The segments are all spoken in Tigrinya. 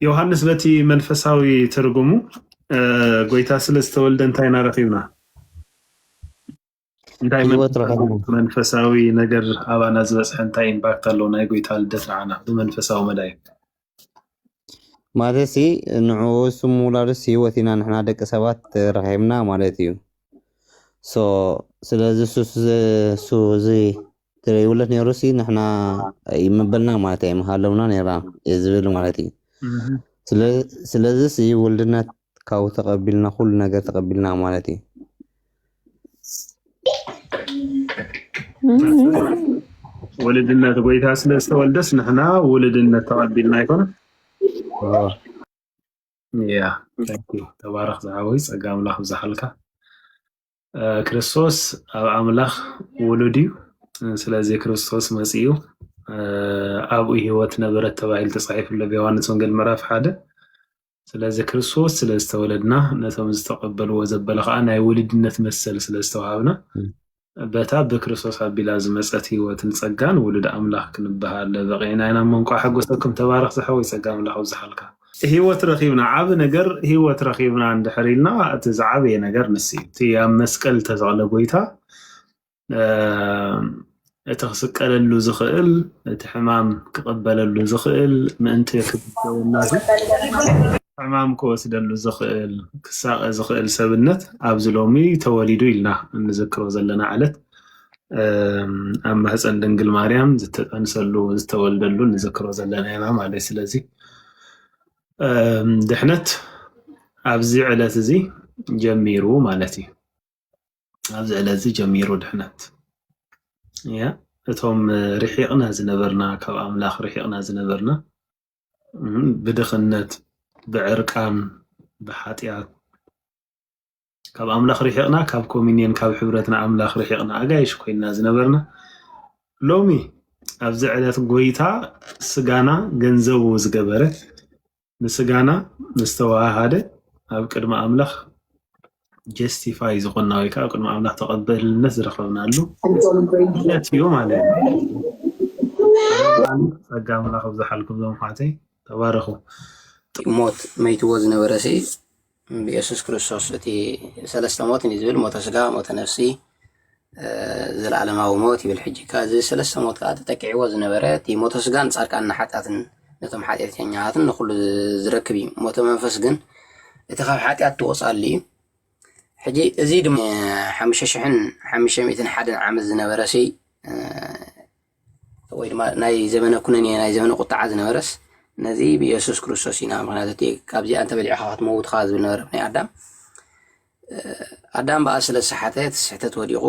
ዮሃንስ በቲ መንፈሳዊ ትርጉሙ፣ እ፣ ጎይታ ስለ ዝተወልደ እንታይ ኢና ረኺብና? እንታይ ህይወት መንፈሳዊ ረኸብና። መንፈሳዊ ነገር ኣባና ዝበፅሐ እንታይ ኢምፓክት ኣለዎ ናይ ጎይታ ልደት ንዓና ብመንፈሳዊ መዳይ? ማለት ሲ ንዕኡ ስም ውላዱስ ህይወት ኢና ንሕና ደቂ ሰባት ረኺብና ማለት እዩ። ሶ ስለዚ እሱ እሱ እዚ ተዘይውለድ ነይሩ ሲ ንሕና ይመበልና ማለት እዩ፣ ምሃለውና ነይራ እየ ዝብል ማለት እዩ። እህ። ስለ- ስለዚ ሲ ውልድነት ካብኡ ተቐቢልና ኩሉ ነገር ተቐቢልና ማለት እዩ። ውልድነት ጎይታ ስለ ዝተወልደስ ንሕና ውልድነት ተቐቢልና ኣይኮነ? ኦ፣ ያ፣ thank you። ተባረኽ ዝሓወይ፣ ጸጋ ኣምላኽ ብዝሓልካ። እ፣ ክርስቶስ ኣብ ኣምላኽ ውሉድ እዩ። ስለዚ ክርስቶስ መጺኡ፣ እ፣ ኣብኡ ህይወት ነበረት ተባሂሉ ተጻሒፉ ኣሎ ብዮሃንስ ወንጌል ምዕራፍ ሓደ። ስለዚ ክርስቶስ ስለ ዝተወለድና፣ ነቶም ዝተቐበልዎ ዘበለ ኸኣ ናይ ውልድነት መሰል ስለ ዝተዋሃብና፣ ም። በታ ብክርስቶስ ኣቢላ ዝመጸት ህይወትን ጸጋን ውሉድ ኣምላኽ ክንበሃል በቒዕና ኢና። እሞ እንቋዕ ሓጎሰኩም። ተባረኽ ዝሓወይ፣ ጸጋ ኣምላኽ ኣብዝሓልካ። ህይወት ረኺብና፣ ዓቢ ነገር ህይወት ረኺብና እንድሕር ኢልና፣ እቲ ዝዓበየ ነገር ንሱ እዩ። እቲ ኣብ መስቀል ዝተሰቕለ ጎይታ፣ እ፣ እቲ ክስቀለሉ ዝኽእል፣ እቲ ሕማም ክቕበለሉ ዝኽእል፣ ምእንቲ ክብደወና ሕማም ክወስደሉ ዝኽእል፣ ክሳቐ ዝኽእል ሰብነት ኣብዚ ሎሚ ተወሊዱ ኢልና እንዝክሮ ዘለና ዕለት፣ እም፣ ኣብ ማህፀን ድንግል ማርያም ዝተጠንሰሉ፣ ዝተወልደሉ እንዝክሮ ዘለና ኢና ማለት እዩ። ስለዚ፣ እም፣ ድሕነት ኣብዚ ዕለት እዚ ጀሚሩ ማለት እዩ። ኣብዚ ዕለት እዚ ጀሚሩ ድሕነት። ያ፣ እቶም ርሒቕና ዝነበርና፣ ካብ ኣምላኽ ርሒቕና ዝነበርና፣ እም፣ ብድኽነት፣ ብዕርቃን፣ ብሓጢኣት፣ ካብ ኣምላኽ ርሒቕና፣ ካብ ኮሚኒየን፣ ካብ ሕብረት ንኣምላኽ ርሒቕና፣ ኣጋይሽ ኮይንና ዝነበርና፣ ሎሚ ኣብዚ ዕለት ጎይታ ስጋና ገንዘቡ ዝገበረ፣ ንስጋና ምስ ተዋሃሃደ፣ ኣብ ቅድሚ ኣምላኽ ጀስቲፋይ ዝኾንና ወይ ከዓ ኣብ ቅድሚ ኣምላኽ ተቐበልነት ዝረኸብናሉ ዕለት እዩ ማለት እዩ። ጸጋ ኣምላኽ ኣብዝሓልኩም እዞም ኣሕዋተይ፣ ተባረኹ። ሞት መይትዎ ዝነበረ ሲ ብየሱስ ክርስቶስ እቲ ሰለስተ ሞት እዩ ዝብል፣ ሞተ ስጋ፣ ሞተ ነፍሲ፣ እ፣ ዘለዓለማዊ ሞት ይብል። ሕጂ ከ እዚ ሰለስተ ሞት ከኣ ተጠቂዕዎ ዝነበረ እቲ ሞተ ስጋ ንጻድቃን ንሓጢኣትን ነቶም ሓጢኣተኛታትን ንኹሉ ዝረክብ እዩ። ሞተ መንፈስ ግን እቲ ካብ ሓጢኣት ትወጻሉ እዩ። ሕጂ እዚ ድማ ሓሙሽተ ሽሕን ሓሙሽተ ሚእትን ሓደን ዓመት ዝነበረ ሲ፣ እ፣ ወይ ድማ ናይ ዘመነ ኩነኔ፣ ናይ ዘመነ ቁጥዓ ዝነበረስ ነዚ ብየሱስ ክርስቶስ ኢና። ምኽንያቱ እቲ ካብዚኣ እንተበሊዕኻ ክትመውት ኢኻ ዝብል ነበረ ብናይ ኣዳም። ኣዳም በኣ ስለ ዝሰሓተ፣ እቲ ስሕተት ወዲቑ፣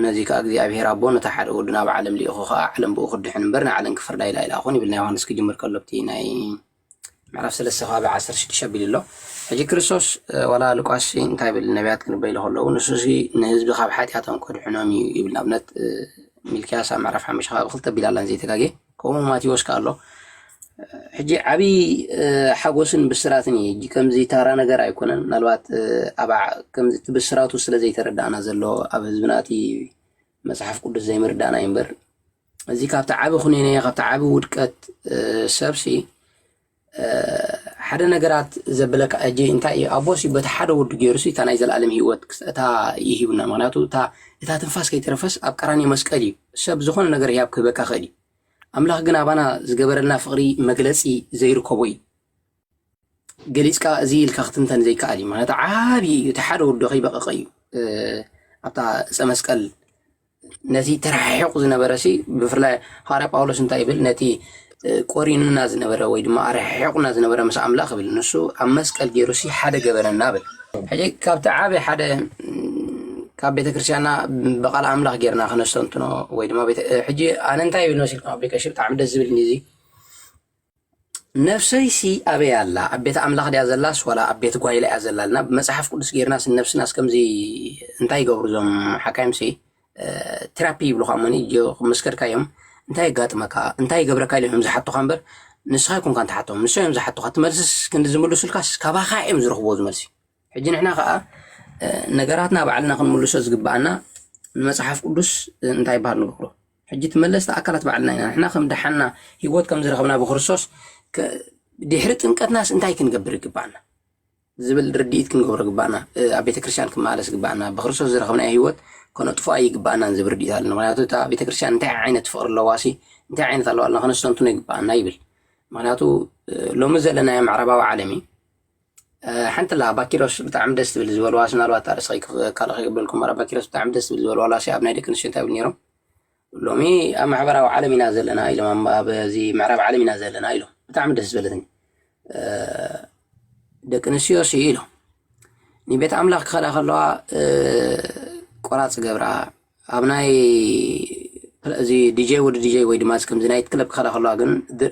ነዚ ከኣ እግዚኣብሔር ኣቦ ነቲ ሓደ ወዱ ናብ ዓለም ልኢኹ ከኣ ዓለም ብኡ ክድሕን እምበር ንዓለም ክፍርዳ ኢላ ኣይለኣኹን ይብል ናይ ዮሃንስ ክጅምር ከሎ ኣብቲ ናይ ምዕራፍ ሰለስተ ከባቢ ዓሰርተ ሽዱሽተ ኣቢሉ ኣሎ። ሕጂ ክርስቶስ፣ እ፣ ዋላ ሉቃስ እንታይ ይብል፣ ነቢያት ክንበይሉ ከለዉ ንሱ ሲ ንህዝቢ ካብ ሓጢኣቶም ከድሕኖም እዩ ይብል። ንኣብነት፣ እ፣ ሚልክያስ ኣብ ምዕራፍ ሓሙሽተ ከባቢ ክልተ ኣቢላ ኣላ ዘይተጋጌ። ከምኡ ማቴዎስ ከኣ ኣሎ። ሕጂ ዓብዪ፣ እ፣ ሓጎስን ብስራትን እዩ። ሕጂ ከምዚ ታራ ነገር ኣይኮነን። ምናልባት፣ እ፣ ኣብ ዓ-፣ ከምዚ እቲ ብስራቱ ስለ ዘይተረዳእና ዘሎ ኣብ ህዝብና እቲ መጽሓፍ ቅዱስ ዘይምርዳእና እዩ እምበር፣ እዚ ካብቲ ዓቢ ኩነኔ፣ ካብቲ ዓቢ ውድቀት፣ እ፣ ሰብሲ፣ እ፣ ሓደ ነገራት ዘብለካ፣ ሕጂ እንታይ እዩ? ኣቦሲ በቲ ሓደ ወዱ ገይሩሲ እታ ናይ ዘለኣለም ህይወት ክስ-፣ እታ ይሂብና። ምኽንያቱ እታ፣ እታ ትንፋስ ከይተረፈስ ኣብ ቀራንዮ መስቀል እዩ። ሰብ ዝኾነ ነገር ህያብ ክህበካ ክእል እዩ። ኣምላኽ ግን ኣባና ዝገበረልና ፍቕሪ መግለጺ ዘይርከቦ እዩ። ገሊጽካ እዚ ኢልካ ክትንተን ዘይከኣል እዩ። ማለት ዓቢ እዩ። እቲ ሓደ ወዱ ከይበቐቐ እዩ፣ እ፣ ኣብታ ዕፀ መስቀል ነቲ ተረሓሒቑ ዝነበረ ሲ፣ ብፍላይ ሃዋርያ ጳውሎስ እንታይ ይብል? ነቲ፣ እ፣ ቆሪኑና ዝነበረ ወይ ድማ ኣረሓሒቑና ዝነበረ ምስ ኣምላኽ ይብል። ንሱ ኣብ መስቀል ገይሩ ሲ ሓደ ገበረና ይብል። ሕጂ ካብቲ ዓቢ ሓደ፣ ም፣ ካብ ቤተ ክርስቲያንና ብቓል ኣምላኽ ጌርና ክነስተንትኖ ወይ ድማ ቤተ-፣ እ፣ ሕጂ ኣነ እንታይ ይብል መሲልኩም ኣብ ቤቀሽ ብጣዕሚ ደስ ዝብል እዚ ነፍሰይሲ ኣበይ ኣላ? ኣብ ቤት ኣምላኽ ድያ ዘላስ ዋላ ኣብ ቤት ጓይላ እያ ዘላ? ኢልና ብመጽሓፍ ቅዱስ ጌርናስ ነፍስናስ ከምዚ እንታይ ይገብሩ እዞም ሓካይምሲ? እ፣ ቴራፒ ይብሉኻ እሞኒ፣ ጆ-፣ ምስ ከድካዮም እንታይ የጋጥመካ? እንታይ ይገብረካ? ኢሎም እዮም ዝሓቱኻ እምበር ንስኻ ኣይኮንካን ትሓቶም፣ ንሶም እዮም ዝሓቱኻ። እቲ መልስስ ክንዲ ዝምልሱልካስ ካባኻ እዮም ዝረኽብዎ ዝመልሲ። ሕጂ ንሕና ኸኣ፣ እ፣ ነገራትና ባዕልና ክንምልሶ ዝግብኣና ንመጽሓፍ ቅዱስ እንታይ ይበሃል ንገብሮ። ሕጂ እቲ መለስቲ ኣካላት ባዕልና ኢና። ንሕና ከም ደሓንና ህይወት ከም ዝረኸብና ብክርስቶስ ከ-፣ ድሕሪ ጥምቀትናስ እንታይ ክንገብር ይግባኣና ዝብል ርድኢት ክንገብሮ ግባኣና። ኣብ ቤተክርስትያን ክመላለስ ግባኣና። ብክርስቶስ ዝረኸብናዮ ህይወት ከነጥፎ ኣይግባኣናን ዝብል ርድኢት ኣለና። ምክንያቱ እታ ቤተክርስትያን እንታይ ዓይነት ፍቕሪ ኣለዋሲ እንታይ ዓይነት ኣለዋ ኣለና ከነስተንትኖ ይግባኣና ይብል። ምክንያቱ ሎሚ ዘለናዮ ምዕራባዊ ዓለም እዩ። ሓንቲ ላ ባኪሮስ ብጣዕሚ ደስ ትብል ዝበልዋ ስናልባት ኣርእስኺ ካልእ ከይብለልኩም፣ ባኪሮስ ብጣዕሚ ደስ ትብል ዝበልዋ ላሲ ኣብ ናይ ደቂ ኣንስትዮ እንታይ ይብል ነይሮም? ሎሚ ኣብ ማሕበራዊ ዓለም ኢና ዘለና ኢሎም፣ ኣብ- ኣብዚ ምዕራብ ዓለም ኢና ዘለና ኢሎም። ብጣዕሚ ደስ ዝበለትኒ። ደቂ ኣንስትዮ ሲ ኢሎም ንቤት ኣምላኽ ክኸዳ ከለዋ ቆራፅ ገብራ ኣብ ናይ እዚ ዲጀ ወዲ ዲጀ ወይ ድማ ከምዚ ናይት ክለብ ክኸዳ ከለዋ ግን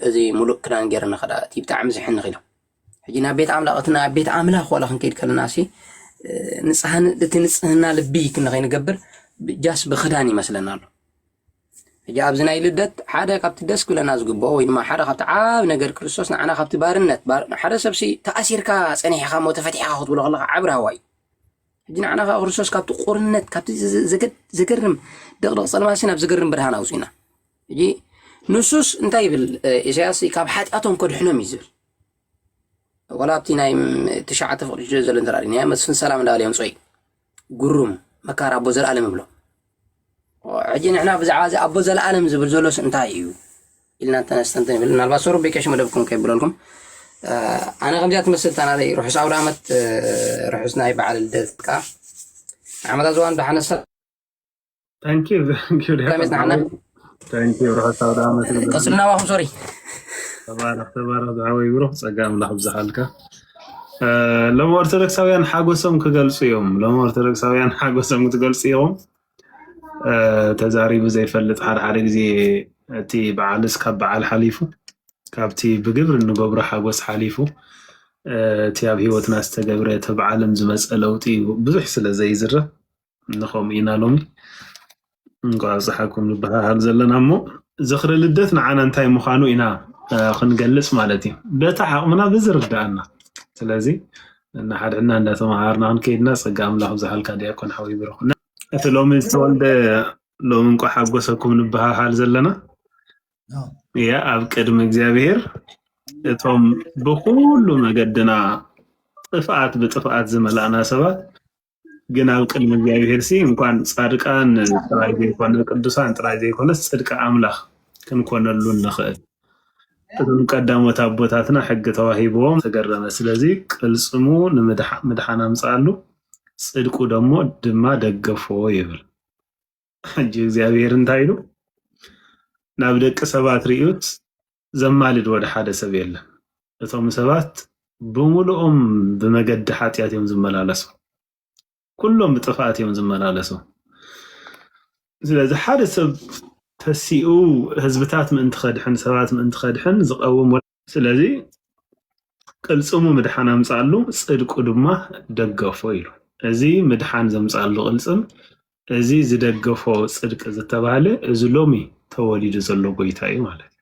እዚ ሙሉእ ክዳን ገይረ ንኸዳ እቲ ብጣዕሚ ዝሕንኽ ኢሎም። ሕጂ ናብ ቤት ኣምላኽ እቲ ናብ ቤት ኣምላኽ ዋላ ክንከይድ ከለና ሲ ንጽህን እቲ ንጽህና ልቢ ክንኸይንገብር ጃስ ብክዳን ይመስለና ኣሎ። ሕጂ ኣብዚ ናይ ልደት ሓደ ካብቲ ደስ ክብለና ዝግብኦ ወይ ድማ ሓደ ካብቲ ዓብ ነገር ክርስቶስ ንዓና ካብቲ ባርነት ሓደ ሰብሲ ተኣሲርካ ጸኒሕኻ ሞ ተፈቲሕካ ክትብሎ ከለካ ዓብ ራህዋ እዩ። ሕጂ ንዓና ከዓ ክርስቶስ ካብቲ ቁርነት ካብቲ ዘገርም ደቅደቅ ጸልማሲ ናብ ዘገርም ብርሃን ኣውፅና። ሕጂ ንሱስ እንታይ ይብል? ኢሳያስ ካብ ሓጢኣቶም ከድሕኖም እዩ ዝብል። ወላ ኣብቲ ናይ ትሽዓተ ፍቅዲ ዘሎ እንተራሪ ናይ መስፍን ሰላም እንዳበለ የምፅኦ እዩ። ጉሩም መካር ኣቦ ዘለኣለም ይብሎ። ሕጂ ንሕና ብዛዕባ እዚ ኣቦ ዘለኣለም ዝብል ዘሎስ እንታይ እዩ ኢልና እንተነስተንተን ይብል። ምናልባት ሰሩ ቤቀሽ መደብኩም ከይብለልኩም ኣነ ከምዚኣ ትመስል ታናለይ ርሑስ ኣውደ ዓመት፣ ርሑስ ናይ በዓል ልደትካ ዓመታ ዝዋን ብሓነሳ Thank you, thank you. Thank you. ርሑስ ኣውደ ዓመት። ቀጽልና ዋኹም ሶሪ። ተባረኽ ተባረኽ ዝሓወይ ብሩኽ ጸጋ ኣምላኽ ብዝሓልካ። ሎም ኦርቶዶክሳውያን ሓጎሶም ክገልጹ እዮም። ሎም ኦርቶዶክሳውያን ሓጎሶም ክትገልጹ እዮም። ተዛሪቡ ዘይፈልጥ ሓደ ሓደ ግዜ እቲ በዓልስ ካብ በዓል ሓሊፉ ካብቲ ብግብሪ እንገብሮ ሓጎስ ሓሊፉ እቲ ኣብ ህይወትና ዝተገብረ እቲ በዓልን ዝመፀ ለውጢ ብዙሕ ስለ ዘይዝረብ ንኸምኡ ኢና ሎሚ እንኳዕ ኣብፀሓኩም ንበሃሃል ዘለና። እሞ ዝኽሪ ልደት ንዓና እንታይ ምዃኑ ኢና ክንገልፅ ማለት እዩ። በቲ ዓቕምና ብዝርዳእና። ስለዚ እናሓድሕና እንዳተመሃርና ክንከይድና ፀጋ ኣምላኽ ብዝሓልካ ዲያቆን ሓወይ ብሩኽ። እቲ ሎሚ ዝተወልደ ሎሚ እንኳዕ ሓጎሰኩም ንበሃሃል ዘለና እያ ኣብ ቅድሚ እግዚኣብሔር እቶም ብኩሉ መገድና ጥፍኣት ብጥፍኣት ዝመላእና ሰባት ግን ኣብ ቅድሚ እግዚኣብሔር ሲ እንኳን ፃድቃን ጥራይ ዘይኮነ ቅዱሳን ጥራይ ዘይኮነስ ፅድቂ ኣምላኽ ክንኮነሉ ንኽእል። እቶም ቀዳሞት ኣቦታትና ሕጊ ተዋሂብዎም ተገረመ። ስለዚ ቅልፅሙ ንምድሓን ኣምፅኣሉ ፅድቁ ደሞ ድማ ደገፎ ይብል። ሕጂ እግዚኣብሔር እንታይ ኢሉ ናብ ደቂ ሰባት ርእዩት ዘማልድ ወደ ሓደ ሰብ የለን። እቶም ሰባት ብምሉኦም ብመገዲ ሓጢኣት እዮም ዝመላለሱ። ኩሎም ብጥፍኣት እዮም ዝመላለሱ። ስለዚ ሓደ ሰብ ተሲኡ ህዝብታት ምእንቲ ከድሕን ሰባት ምእንቲ ከድሕን ዝቀውም ስለዚ ቅልፅሙ ምድሓን ኣምፅኣሉ ፅድቁ ድማ ደገፎ ኢሉ። እዚ ምድሓን ዘምፅኣሉ ቅልፅም እዚ ዝደገፎ ፅድቂ ዝተባህለ እዚ ሎሚ ተወሊዱ ዘሎ ጎይታ እዩ ማለት እዩ።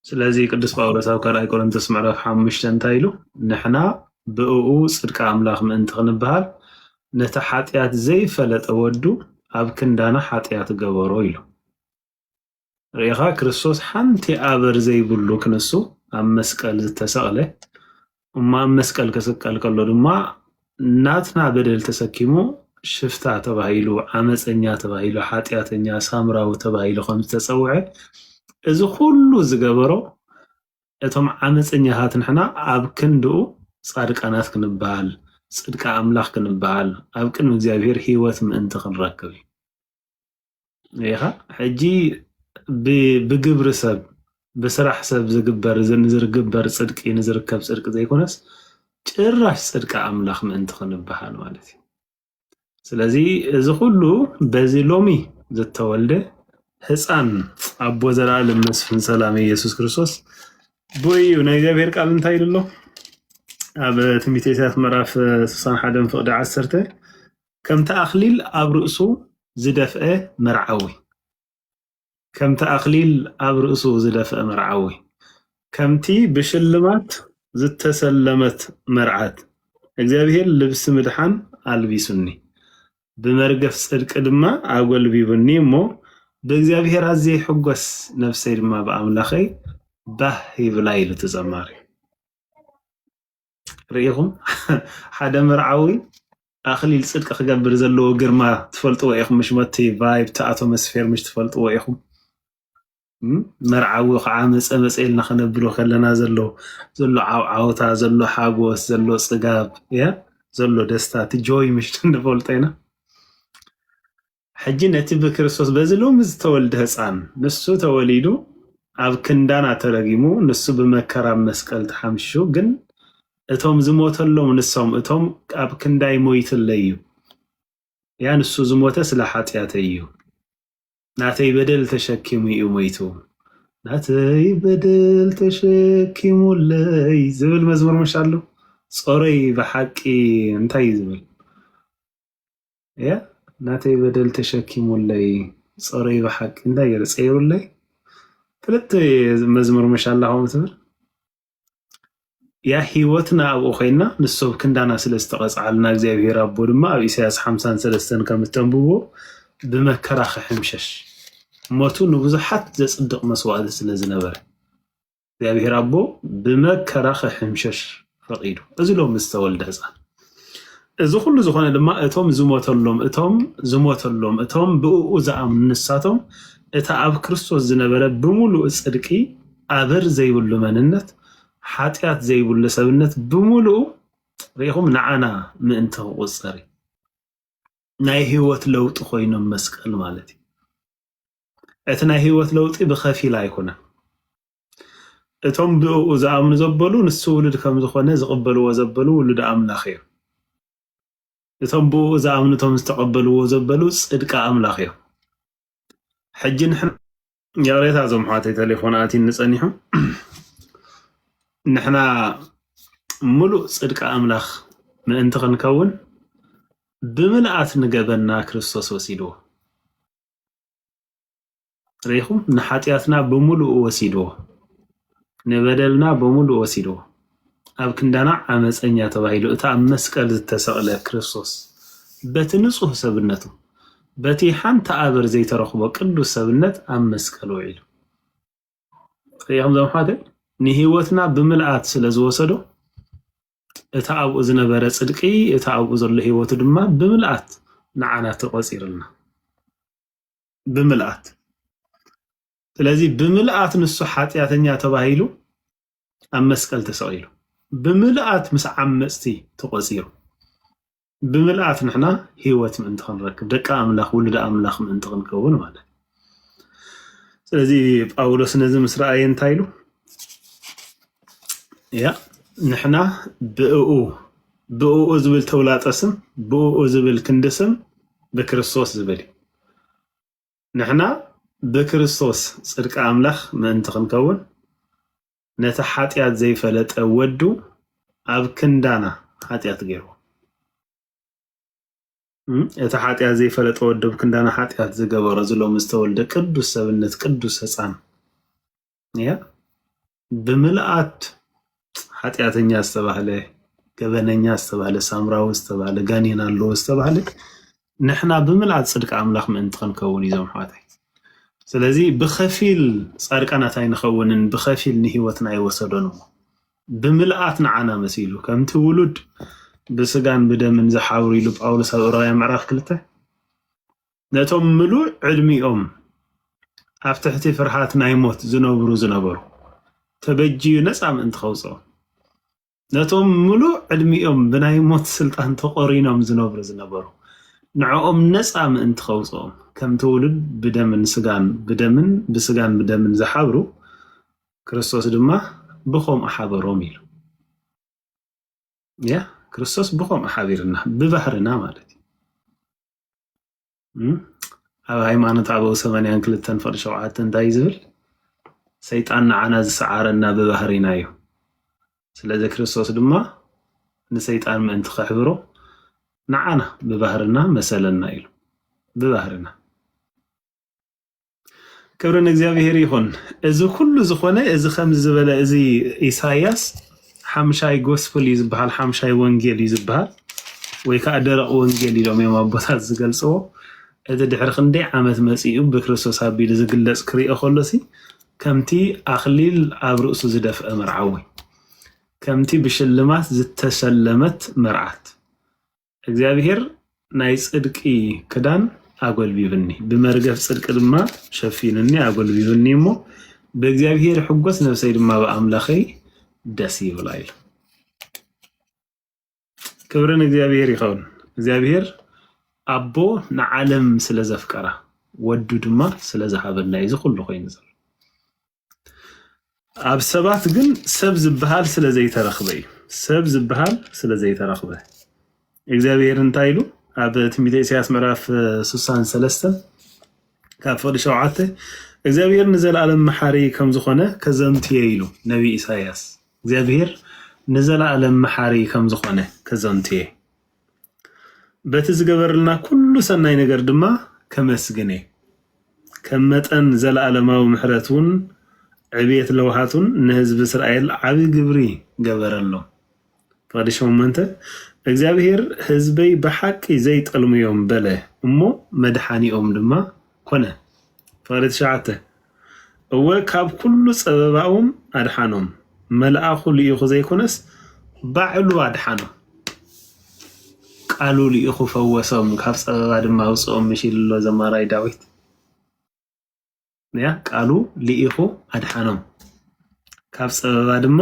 ስለዚ ቅዱስ ጳውሎስ ኣብ ካልኣይ ቆሮንቶስ ምዕራፍ ሓሙሽተ እንታይ ኢሉ? ንሕና ብእኡ ፅድቂ ኣምላኽ ምእንቲ ክንበሃል ነቲ ሓጢኣት ዘይፈለጠ ወዱ ኣብ ክንዳና ሓጢኣት ገበሮ ኢሉ። ርኢኻ ክርስቶስ ሓንቲ ኣበር ዘይብሉ ክንሱ ኣብ መስቀል ዝተሰቕለ እሞ ኣብ መስቀል ክስቀል ከሎ ድማ ናትና በደል ተሰኪሙ ሽፍታ ተባሂሉ ዓመፀኛ ተባሂሉ ሓጢኣተኛ ሳምራዊ ተባሂሉ ከም ዝተፀውዐ እዚ ኩሉ ዝገበሮ እቶም ዓመፀኛታት ንሕና ኣብ ክንድኡ ፃድቃናት ክንበሃል ፅድቂ ኣምላኽ ክንበሃል ኣብ ቅድሚ እግዚኣብሔር ህይወት ምእንቲ ክንረክብ እዩ። ኢኻ ሕጂ ብግብሪ ሰብ ብስራሕ ሰብ ዝግበር ንዝርግበር ፅድቂ ንዝርከብ ፅድቂ ዘይኮነስ ጭራሽ ፅድቂ ኣምላኽ ምእንቲ ክንበሃል ማለት እዩ። ስለዚ እዚ ኩሉ በዚ ሎሚ ዝተወልደ ህፃን ኣቦ ዘላለም መስፍን ሰላም ኢየሱስ ክርስቶስ ብኡ እዩ። ናይ እግዚኣብሔር ቃል እንታይ ኢሉ ኣሎ? ኣብ ትንቢተ ኢሳያስ ምዕራፍ ስሳን ሓደን ፍቕዲ ዓሰርተ ከምቲ ኣኽሊል ኣብ ርእሱ ዝደፍአ መርዓዊ ከምቲ ኣኽሊል ኣብ ርእሱ ዝደፍአ መርዓዊ ከምቲ ብሽልማት ዝተሰለመት መርዓት እግዚኣብሔር ልብሲ ምድሓን ኣልቢሱኒ ብመርገፍ ጽድቂ ድማ ኣጎልቢቡኒ እሞ ብእግዚኣብሔር ኣዝየ ይሕጎስ ነፍሰይ ድማ ብኣምላኸይ ባህ ይብላ ኢሉ እቲ ዘማሪ። ርኢኹም ሓደ መርዓዊ ኣኽሊል ጽድቂ ክገብር ዘለዎ ግርማ ትፈልጥዎ ኢኹም። ምሽ መቲ ቫይብ ተኣቶ መስፌር ምሽ ትፈልጥዎ ኢኹም። መርዓዊ ከዓ መፀ መፀ ኢልና ከነብሎ ከለና ዘሎ ዘሎ ዓውዓውታ ዘሎ ሓጎስ ዘሎ ፅጋብ ያ ዘሎ ደስታ እቲ ጆይ ምሽ ንፈልጦ ኢና። ሕጂ ነቲ ብክርስቶስ በዚ ሎሚ ዝተወልደ ህፃን ንሱ ተወሊዱ ኣብ ክንዳና ተረጊሙ ንሱ ብመከራ መስቀል ተሓምሹ ግን እቶም ዝሞተሎም ንሶም እቶም ኣብ ክንዳይ ሞይትለይ እዩ ያ ንሱ ዝሞተ ስለ ሓጢኣተይ እዩ። ናተይ በደል ተሸኪሙ እዩ ሞይቱ። ናተይ በደል ተሸኪሙለይ ዝብል መዝሙር ምሽ ኣሎ። ጾረይ ብሓቂ እንታይ እዩ ዝብል? ያ ናተይ በደል ተሸኪሙለይ ጾረይ ብሓቂ እንታይ ገይሩ ፀይሩለይ? ክልተ መዝሙር ምሽ ኣላ ከምኡ ትብል። ያ ህይወትና ኣብኡ ኮይና ንሱ ኣብ ክንዳና ስለ ዝተቐፅዓልና እግዚኣብሔር ኣቦ ድማ ኣብ ኢሳያስ ሓምሳን ሰለስተን ከም እተንብቦ ብመከራ ክሕምሸሽ ሞቱ ንብዙሓት ዘፅድቕ መስዋዕቲ ስለ ዝነበረ እግዚኣብሔር ኣቦ ብመከራ ክሕምሸሽ ፈቒዱ። እዚ ሎም ዝተወልደ ህፃን እዚ ኩሉ ዝኾነ ድማ እቶም ዝሞተሎም እቶም ዝሞተሎም እቶም ብእኡ ዝኣምኑ ንሳቶም እቲ ኣብ ክርስቶስ ዝነበረ ብምሉእ ጽድቂ ኣበር ዘይብሉ መንነት ሓጢኣት ዘይብሉ ሰብነት ብምሉኡ ርኢኹም ንዓና ምእንቲ ክቁጸር እዩ። ናይ ህይወት ለውጢ ኮይኖም መስቀል ማለት እዩ። እቲ ናይ ህይወት ለውጢ ብኸፊል ኣይኮነን። እቶም ብእኡ ዝኣምኑ ዘበሉ ንሱ ውሉድ ከም ዝኾነ ዝቕበልዎ ዘበሉ ውሉድ ኣምላኽ እዮም። እቶም ብኡ ዝኣምኑ እቶም ዝተቐበልዎ ዘበሉ ጽድቂ ኣምላኽ እዮም። ሕጂ ንሕና ይቕሬታ እዞም ኣሕዋተይ ተሌፎን ኣትዩኒ ጸኒሑ ንሕና ምሉእ ጽድቂ ኣምላኽ ምእንቲ ክንከውን ብምልኣት ንገበና ክርስቶስ ወሲድዎ። ርኢኹም ንሓጢኣትና ብምሉኡ ወሲድዎ፣ ንበደልና ብምሉኡ ወሲድዎ። ኣብ ክንዳና ዓመፀኛ ተባሂሉ እቲ ኣብ መስቀል ዝተሰቕለ ክርስቶስ በቲ ንጹህ ሰብነቱ በቲ ሓንቲ ኣበር ዘይተረኽቦ ቅዱስ ሰብነት ኣብ መስቀል ውዒሉ። ርኢኹም ዘምሓተ ንህይወትና ብምልኣት ስለ ዝወሰዶ እቲ ኣብኡ ዝነበረ ጽድቂ እቲ ኣብኡ ዘሎ ህይወቱ ድማ ብምልኣት ንዓና ተቆጺርልና። ብምልኣት ስለዚ ብምልኣት ንሱ ሓጢኣተኛ ተባሂሉ ኣብ መስቀል ተሰቒሉ ብምልኣት ምስ ዓመፅቲ ተቆፂሩ ብምልኣት ንሕና ህይወት ምእንቲ ክንረክብ ደቂ ኣምላኽ ውሉድ ኣምላኽ ምእንቲ ክንከውን ማለት እዩ። ስለዚ ጳውሎስ ነዚ ምስ ረኣየ እንታይ ኢሉ ያ ንሕና ብእኡ ብእኡ ዝብል ተውላጠ ስም ብእኡ ዝብል ክንዲ ስም ብክርስቶስ ዝብል እዩ። ንሕና ብክርስቶስ ጽድቂ ኣምላኽ ምእንቲ ክንከውን ነቲ ሓጢኣት ዘይፈለጠ ወዱ ኣብ ክንዳና ሓጢኣት ገይርዎ። እቲ ሓጢኣት ዘይፈለጠ ወዱ ኣብ ክንዳና ሓጢኣት ዝገበሮ ዝሎም ዝተወልደ ቅዱስ ሰብነት ቅዱስ ህፃን እያ ብምልኣት ሓጢኣተኛ ዝተባህለ ገበነኛ ዝተባህለ ሳምራዊ ዝተባህለ ጋኔን ኣለዎ ዝተባህለ ንሕና ብምልኣት ጽድቂ ኣምላኽ ምእንቲ ክንከውን እዩ ዞም ኣሕዋተይ። ስለዚ ብኸፊል ጻድቃናት ኣይንኸውንን ብኸፊል ንህይወትና ኣይወሰዶን እሞ ብምልኣት ንዓና መሲሉ ከምቲ ውሉድ ብስጋን ብደምን ዝሓብሩ ኢሉ ጳውሎስ ኣብ ዕብራውያን ምዕራፍ ክልተ ነቶም ምሉእ ዕድሚኦም ኣብ ትሕቲ ፍርሃት ናይ ሞት ዝነብሩ ዝነበሩ ተበጅዩ ነፃ ምእንቲ ከውፅኦም ነቶም ምሉእ ዕድሚኦም ብናይ ሞት ስልጣን ተቆሪኖም ዝነብሩ ዝነበሩ ንዕኦም ነፃ ምእንቲ ከውፅኦም ከምቲ ውሉድ ብደምን ስጋን ብደምን ብስጋን ብደምን ዝሓብሩ ክርስቶስ ድማ ብኸምኡ ሓበሮም ኢሉ። ያ ክርስቶስ ብኸምኡ ሓቢርና ብባህርና ማለት እዩ። ኣብ ሃይማኖት ኣበው ሰማንያን ክልተን ፍቕዲ ሸውዓተ እንታይ ዝብል ሰይጣን ንዓና ዝሰዓረና ብባህሪና እዩ። ስለዚ ክርስቶስ ድማ ንሰይጣን ምእንቲ ከሕብሮ ንዓና ብባህርና መሰለና ኢሉ ብባህርና ክብሪ ንእግዚኣብሔር ይኹን። እዚ ኩሉ ዝኾነ እዚ ከምዚ ዝበለ እዚ ኢሳያስ ሓምሻይ ጎስፕል እዩ ዝበሃል፣ ሓምሻይ ወንጌል እዩ ዝበሃል፣ ወይ ከዓ ደረቕ ወንጌል ኢሎም እዮም ኣቦታት ዝገልፅዎ። እቲ ድሕሪ ክንደይ ዓመት መፂኡ ብክርስቶስ ኣቢሉ ዝግለፅ ክሪኦ ከሎሲ ከምቲ ኣኽሊል ኣብ ርእሱ ዝደፍአ መርዓዊ ከምቲ ብሽልማት ዝተሸለመት መርዓት። እግዚኣብሔር ናይ ጽድቂ ክዳን ኣጎልቢብኒ፣ ብመርገፍ ጽድቂ ድማ ሸፊንኒ፣ ኣጎልቢብኒ እሞ፣ ብእግዚኣብሔር ሕጎስ፣ ነፍሰይ ድማ ብኣምላኸይ ደስ ይብላ ኢሉ። ክብሪ ንእግዚኣብሔር ይኸውን። እግዚኣብሔር ኣቦ ንዓለም ስለ ዘፍቀራ፣ ወዱ ድማ ስለ ዝሃበና እዩ እዚ ኩሉ ኮይኑ ዘሎ። ኣብ ሰባት ግን ሰብ ዝበሃል ስለ ዘይተረኽበ እዩ። ሰብ ዝበሃል ስለ ዘይተረኽበ እግዚኣብሔር እንታይ ኢሉ ኣብ ትንቢተ ኢሳያስ ምዕራፍ ስሳን ሰለስተን ካብ ፍቕዲ ሸውዓተ፣ እግዚኣብሔር ንዘለኣለም መሓሪ ከም ዝኾነ ከዘንቱ እየ ኢሉ ነቢ ኢሳያስ። እግዚኣብሔር ንዘለኣለም መሓሪ ከም ዝኾነ ከዘንቱ እየ። በቲ ዝገበረልና ኩሉ ሰናይ ነገር ድማ ከመስግን እየ። ከም መጠን ዘለኣለማዊ ምሕረቱን ዕብየት ለውሃቱን ንህዝቢ እስራኤል ዓቢ ግብሪ ገበረሎም። ፍቕዲ ሸሞንተ፣ እግዚኣብሔር ህዝበይ ብሓቂ ዘይጠልሙዮም በለ እሞ መድሓኒኦም ድማ ኮነ። ፍቕዲ ትሽዓተ፣ እወ ካብ ኩሉ ጸበባኦም ኣድሓኖም፣ መልኣኹ ልኢኹ ዘይኮነስ ባዕሉ ኣድሓኖም። ቃሉ ልኢኹ ፈወሶም፣ ካብ ጸበባ ድማ ኣውጽኦም ምሽ ኢሉ ኣሎ ዘማራይ ዳዊት። ያ ቃሉ ልኢኹ ኣድሓኖም፣ ካብ ጸበባ ድማ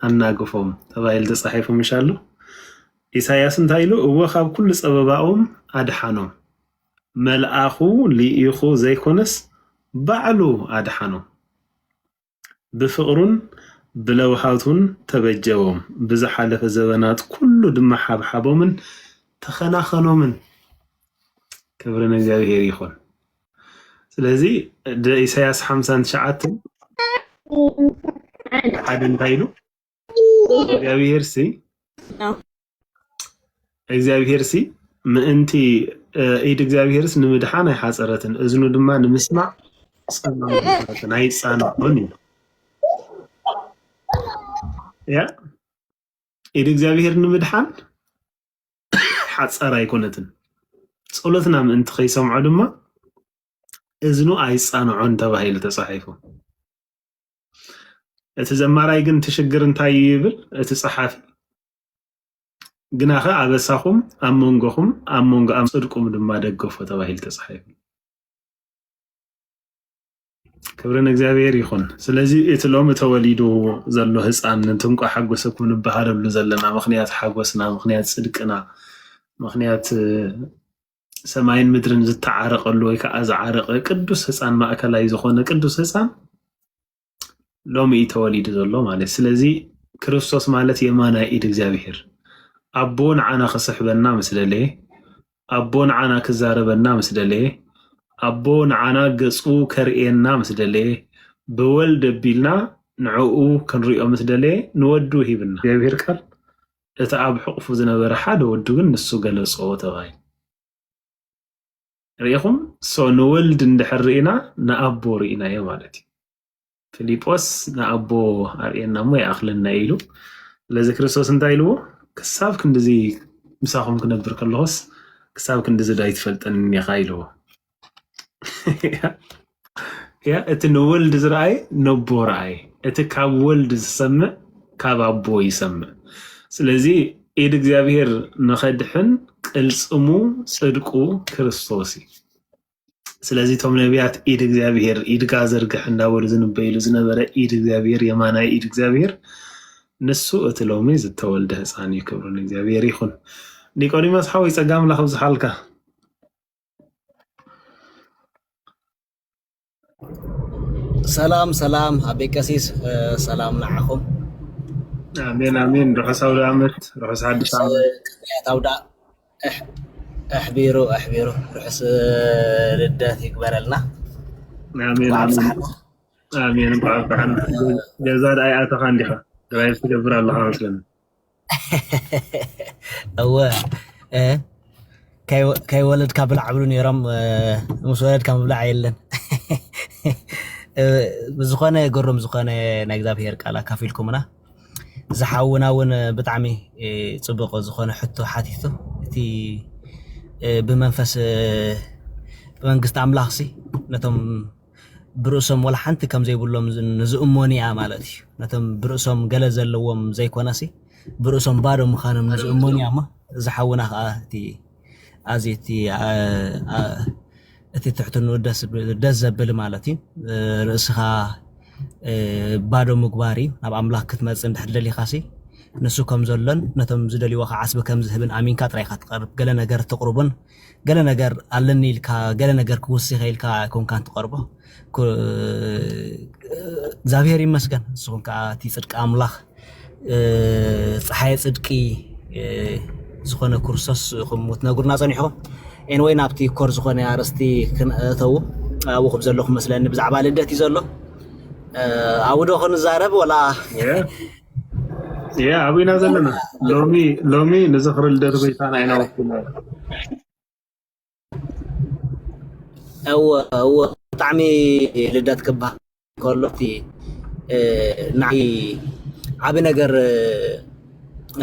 ኣናግፎም ተባሂሉ ተጻሒፉ ምሽ ኣሎ። ኢሳያስ እንታይ ኢሉ? እወ ካብ ኩሉ ጸበባኦም ኣድሓኖም፣ መልኣኹ ልኢኹ ዘይኮነስ ባዕሉ ኣድሓኖም። ብፍቕሩን ብለውሃቱን ተበጀዎም፣ ብዝሓለፈ ዘበናት ኩሉ ድማ ሓብሓቦምን ተኸናኸኖምን። ክብሪ ንእግዚኣብሔር ይኹን። ስለዚ ደ ኢሳያስ ሓምሳን ትሽዓተን ሓደ እንታይ ኢሉ? እግዚኣብሔር ሲ እግዚኣብሔር ሲ ምእንቲ እ፣ ኢድ እግዚኣብሔርስ ንምድሓን ኣይሓጸረትን፣ እዝኑ ድማ ንምስማዕ ጽምዋ ኣይነበረትን፣ ኣይጻንዖን እዩ። ያ ኢድ እግዚኣብሔር ንምድሓን ሓጻር ኣይኮነትን። ጸሎትና ምእንቲ ከይሰምዖ ድማ እዝኑ ኣይጻንዖን ተባሂሉ ተጻሒፉ። እቲ ዘማራይ ግን እቲ ሽግር እንታይ እዩ ይብል እቲ ጸሓፊ? ግናኸ ኣበሳኹም ኣብ መንጎኹም፣ ኣብ መንጎ ኣብ ጽድቁም ድማ ደገፎ ተባሂሉ ተጻሒፉ። ክብሪ ንእግዚኣብሔር ይኹን። ስለዚ እቲ ሎሚ ተወሊዱ ዘሎ ህፃን፣ እቲ እንቋ ሓጎሰኩም ንበሃለሉ ዘለና ምኽንያት ሓጎስና፣ ምኽንያት ጽድቅና፣ ምኽንያት ሰማይን ምድርን ዝተዓረቐሉ ወይ ከዓ ዝዓረቐ ቅዱስ ህፃን፣ ማእከላይ ዝኾነ ቅዱስ ህፃን ሎሚ እዩ ተወሊዱ ዘሎ ማለት። ስለዚ ክርስቶስ ማለት የማናይ ኢድ እግዚኣብሔር፣ ኣቦ ንዓና ክስሕበና ምስ ደለየ፣ ኣቦ ንዓና ክዛረበና ምስ ደለየ፣ ኣቦ ንዓና ገጹ ከርእየና ምስ ደለየ፣ ብወልድ ኣቢልና ንዕኡ ክንሪኦ ምስ ደለየ ንወዱ ሂብና። እግዚኣብሔር ቃል እቲ ኣብ ሕቑፉ ዝነበረ ሓደ ወዱ ግን ንሱ ገለጾ ተባሂሉ። ርኢኹም? ሶ ንወልድ እንድሕር ርኢና ንኣቦ ርኢናዮ ማለት እዩ። ፊልጶስ ንኣቦ ኣርእየና እሞ ይኣኽለና እዩ ኢሉ። ስለዚ ክርስቶስ እንታይ ኢልዎ? ክሳብ ክንድዚ ምሳኹም ክነብር ከለኹስ ክሳብ ክንድዚ ዶ ኣይትፈልጠንን ኢኻ ኢልዎ። ያ እቲ ንወልድ ዝረኣየ ነቦ ረኣየ። እቲ ካብ ወልድ ዝሰምዕ ካብ ኣቦ ይሰምዕ። ስለዚ ኢድ እግዚኣብሔር ንኸድሕን ቅልጽሙ ጽድቁ ክርስቶስ እዩ። ስለዚ እቶም ነቢያት ኢድ እግዚኣብሔር ኢድካ ዘርግሕ እንዳበሉ ዝንበይሉ ዝነበረ ኢድ እግዚኣብሔር የማናይ ኢድ እግዚኣብሔር ንሱ እቲ ሎሚ ዝተወልደ ህፃን እዩ። ክብሪ ንእግዚኣብሔር ይኹን። ኒቆዲሞስ ሓወይ ጸጋ ኣምላኽ ኣብዝሓልካ። ሰላም ሰላም ኣቤ ቀሲስ እ፣ ሰላም ንዓኹም። ኣሜን ኣሜን። ርሑስ ኣውደ ዓመት፣ ርሑስ ሓድሽ ዓመት። ቅድሚያት ኣውዳ እሕ- ኣሕቢሩ ኣሕቢሩ ርሑስ ልደት ይግበረልና። ኣሜን ኣሜን ኣሜን። እንኳዕ ኣብቅዓና። ገዛ ደኣ ይኣተኻ እንዲኻ ድራይቭ ትገብር ኣለኻ መስለኒ። እወ እ፣ ከይ- ከይወለድካ ብላዕ ብሉ ነይሮም እ፣ ምስ ወለድካ ምብላዕ የለን። እ፣ ብዝኾነ ግሩም ዝኾነ ናይ እግዚኣብሔር ቃል ኣካፊልኩምና። ዝሓውና እውን ብጣዕሚ እ፣ ፅቡቅ ዝኾነ ሕቶ ሓቲቱ። እቲ እ፣ ብመንፈስ እ፣ ብመንግስቲ ኣምላኽ ሲ ነቶም ብርእሶም ወላ ሓንቲ ከም ዘይብሎም ዝ-፣ ንዝእመኑ እያ ማለት እዩ። ነቶም ብርእሶም ገለ ዘለዎም ዘይኮነሲ፣ ብርእሶም ባዶ ምዃኖም ንዝእመኑ እያ እሞ፣ እዚ ሓውና ኸዓ እቲ፣ ኣዚ እቲ፣ ኣ-፣ ኣ-፣ እቲ ትሕትንኡ ደስ ብ-፣ ደስ ዘብል ማለት እዩ። እ፣ ርእስኻ፣ እ፣ ባዶ ምግባር እዩ። ናብ ኣምላኽ ክትመጽእ እንድሕር ደሊኻሲ፣ ንሱ ከም ዘሎን ነቶም ዝደልይዎ ኸዓ ዓስቢ ከም ዝህብን ኣሚንካ ጥራይ ኢኻ ትቐርብ። ገለ ነገር ትቕርቡን ገለ ነገር ኣለኒ ኢልካ፣ ገለ ነገር ክውስኸ ኢልካ ኣይኮንካን ትቐርቦ። ኩ-፣ እግዚኣብሔር ይመስገን። ንስኹም ከኣ እቲ ጽድቂ ኣምላኽ፣ እ፣ ጸሓየ ጽድቂ፣ እ፣ ዝኾነ ክርስቶስ ኢኹም ትነግሩና ጸኒሕኹም። ኤንወይ፣ ናብቲ ኮር ዝኾነ ኣርእስቲ ክንእተው ኣብኡ ክብ ዘለኹ መስለኒ። ብዛዕባ ልደት እዩ ዘሎ። እ፣ ኣብኡ ዶ ክንዛረብ ወላ? ያ፣ ኣብኡ ኢና ዘለና። ሎሚ፣ ሎሚ ንዝኽሪ ልደት ጎይታና ኢና ወኪልና። እወ፣ እወ፣ ብጣዕሚ ልደት ክበሃል ከሎ እቲ፣ እ፣ ንዓይ ዓቢ ነገር፣ እ፣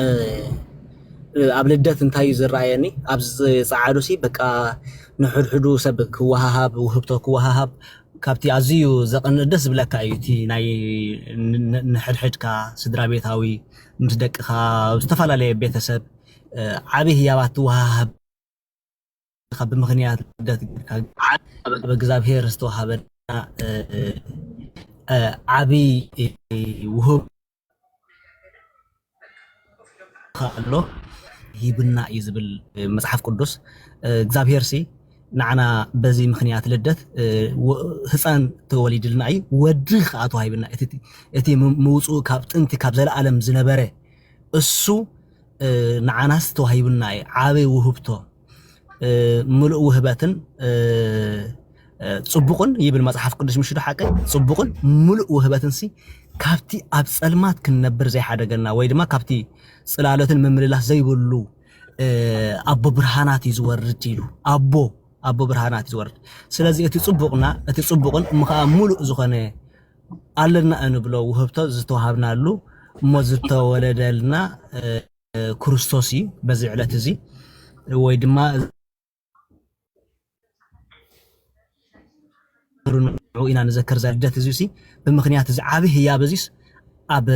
እ፣ ኣብ ልደት እንታይ እዩ ዝረኣየኒ? ኣብ ዝ-፣ ጸዓዱሲ በቃ ንሕድሕዱ ሰብ ክወሃሃብ፣ ውህብቶ ክወሃሃብ፣ ካብቲ ኣዝዩ ዘቕንእ ደስ ዝብለካ እዩ። እቲ ናይ ን-፣ ን-፣ ንሕድሕድካ ስድራ ቤታዊ፣ ምስ ደቅኻ፣ ኣብ ዝተፈላለየ ቤተሰብ፣ እ፣ ዓቢ ህያባት ትወሃሃብ ኢኻ ብምኽንያት ልደት ጌርካ። ኣብ እግዚኣብሔር ዝተዋሃበና፣ እ፣ እ፣ ዓቢ፣ እ፣ ውህብ ኣሎ ሂብና እዩ ዝብል፣ እ፣ መጽሓፍ ቅዱስ። እ፣ እግዚኣብሔር ሲ ንዓና በዚ ምኽንያት ልደት፣ እ፣ ወ-፣ ህፃን ተወሊድልና እዩ፣ ወዲ ከዓ ተዋሂብና። እቲ፣ እቲ ም-፣ ምውፅኡ ካብ ጥንቲ ካብ ዘለኣለም ዝነበረ እሱ፣ እ፣ ንዓናስ ተዋሂቡና እዩ። ዓቢ ውህብቶ፣ እ፣ ምሉእ ውህበትን፣ እ፣ እ፣ ጽቡቕን ይብል መጽሓፍ ቅዱስ፣ ምሽ ዶ ሓቀይ? ጽቡቕን ምሉእ ውህበትንሲ ካብቲ ኣብ ጸልማት ክንነብር ዘይሓደገና፣ ወይ ድማ ካብቲ ጽላሎትን ምምልላስ ዘይብሉ፣ እ፣ ኣቦ ብርሃናት እዩ ዝወርድ ኢሉ። ኣቦ፣ ኣቦ ብርሃናት እዩ ዝወርድ። ስለዚ እቲ ጽቡቕና፣ እቲ ጽቡቕን እሞ ኸኣ ምሉእ ዝኾነ ኣለና እንብሎ ውህብቶ ዝተዋሃብናሉ እሞ ዝተወለደልና፣ እ፣ ክርስቶስ እዩ። በዚ ዕለት እዚ ወይ ድማ ንዑ ኢና ንዘክር፣ እዚ ልደት እዚ ሲ ብምኽንያት እዚ ዓቢ ህያብ እዚስ ኣብ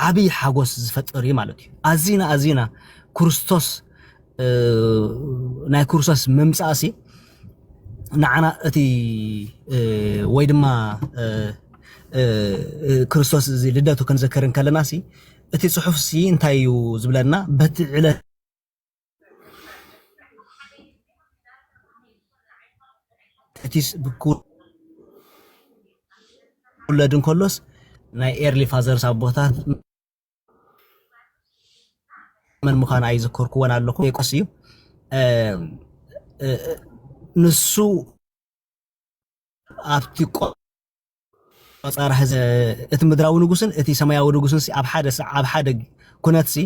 ዓቢ ሓጎስ ዝፈጥር እዩ ማለት እዩ። ኣዚና፣ ኣዚና ክርስቶስ፣ እ፣ ናይ ክርስቶስ ምምጻእ ሲ ንዓና እቲ፣ እ፣ ወይ ድማ፣ እ፣ እ፣ እ፣ ክርስቶስ እዚ ልደቱ ክንዘክር እንከለና ሲ እቲ ጽሑፍ ሲ እንታይ እዩ ዝብለና? በቲ ዕለት እቲስ ብኩ-፣ ክውለድ እንከሎስ ናይ ኤርሊ ፋዘርስ ኣቦታት መን ምዃኑ ኣይዝከርኩዎን ኣለኹ። የቆስ እዩ። እ፣ እ፣ ንሱ ኣብቲ ቆ-፣ ቆጸራ ህዝ-፣ እቲ ምድራዊ ንጉስን እቲ ሰማያዊ ንጉስን ሲ ኣብ ሓደ ሰ-፣ ኣብ ሓደ ኩነት ሲ